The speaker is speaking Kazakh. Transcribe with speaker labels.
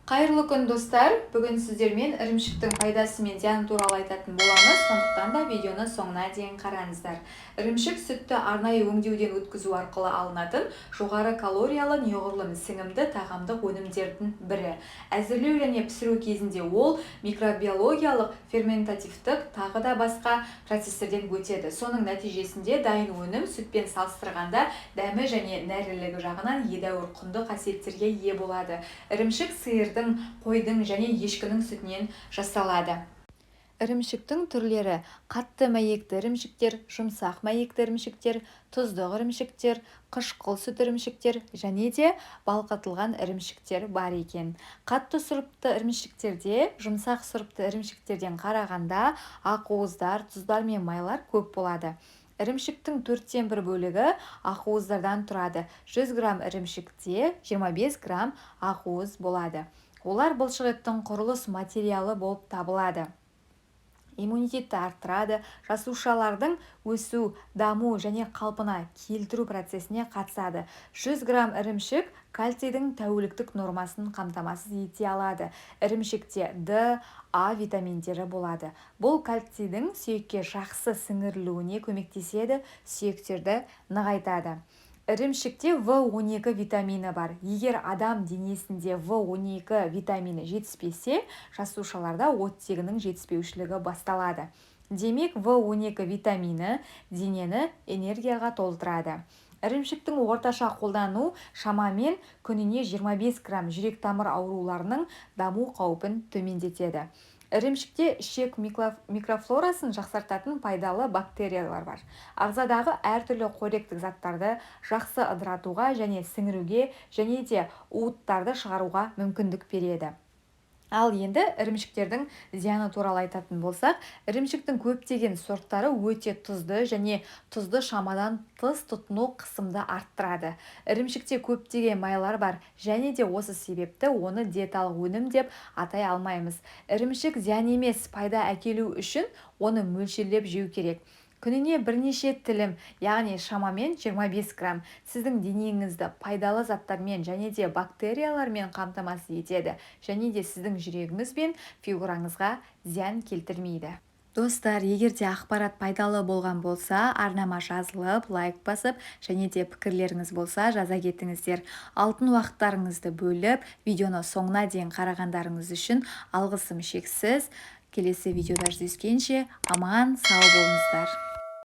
Speaker 1: Қайырлы күн, достар! Бүгін сіздермен ірімшіктің пайдасы мен зияны туралы айтатын боламыз. Сондықтан да видеоны соңына дейін қараңыздар. Ірімшік – сүтті арнайы өңдеуден өткізу арқылы алынатын жоғары калориялы, неғұрлым сіңімді тағамдық өнімдердің бірі. Әзірлеу және пісіру кезінде ол микробиологиялық, ферментативтік, тағы да басқа процестерден өтеді. Соның нәтижесінде дайын өнім сүтпен салыстырғанда дәмі және нәрлілігі жағынан едәуір құнды қасиеттерге ие болады. Ірімшік сиырдың, қойдың және ешкінің сүтінен жасалады. Ірімшіктің түрлері: қатты мәйекті ірімшіктер, жұмсақ мәйекті ірімшіктер, тұздық ірімшіктер, қышқыл сүт ірімшіктер және де балқытылған ірімшіктер бар екен. Қатты сұрыпты ірімшіктерде жұмсақ сұрыпты ірімшіктерден қарағанда ақуыздар, тұздар мен майлар көп болады. Ірімшіктің төрттен бір бөлігі ақуыздардан тұрады. 100 грамм ірімшікте 25 грамм ақуыз болады. Олар бұлшықеттің құрылыс материалы болып табылады, иммунитетті арттырады, жасушалардың өсу, даму және қалпына келтіру процесіне қатысады. 100 грамм ірімшік кальцийдің тәуліктік нормасын қамтамасыз ете алады. Ірімшікте Д, А витаминдері болады. Бұл кальцийдің сүйекке жақсы сіңірілуіне көмектеседі, сүйектерді нығайтады. Ірімшікте В12 витамині бар. Егер адам денесінде В12 витамині жетіспесе, жасушаларда оттегінің жетіспеушілігі басталады. Демек, В12 витамині денені энергияға толтырады. Ірімшіктің орташа қолдану шамамен күніне 25 грамм жүрек-тамыр ауруларының даму қаупін төмендетеді. Ірімшікте ішек микрофлорасын жақсартатын пайдалы бактериялар бар. Ағзадағы әртүрлі қоректік заттарды жақсы ыдыратуға және сіңіруге және де уыттарды шығаруға мүмкіндік береді. Ал енді ірімшіктердің зияны туралы айтатын болсақ, ірімшіктің көптеген сорттары өте тұзды және тұзды шамадан тыс тұтыну қысымды арттырады. Ірімшікте көптеген майлар бар және де осы себепті оны диеталық өнім деп атай алмаймыз. Ірімшік зиян емес, пайда әкелу үшін оны мөлшерлеп жеу керек. Күніне бірнеше тілім, яғни шамамен 25 грамм, сіздің денеңізді пайдалы заттармен және де бактериялармен қамтамасыз етеді және де сіздің жүрегіңіз бен фигураңызға зиян келтірмейді. Достар, егер де ақпарат пайдалы болған болса, арнама жазылып, лайк басып және де пікірлеріңіз болса, жаза кетіңіздер. Алтын уақыттарыңызды бөліп, видеоны соңына дейін қарағандарыңыз үшін алғысым шексіз. Келесі видеода жүздескенше, аман сау болыңыздар.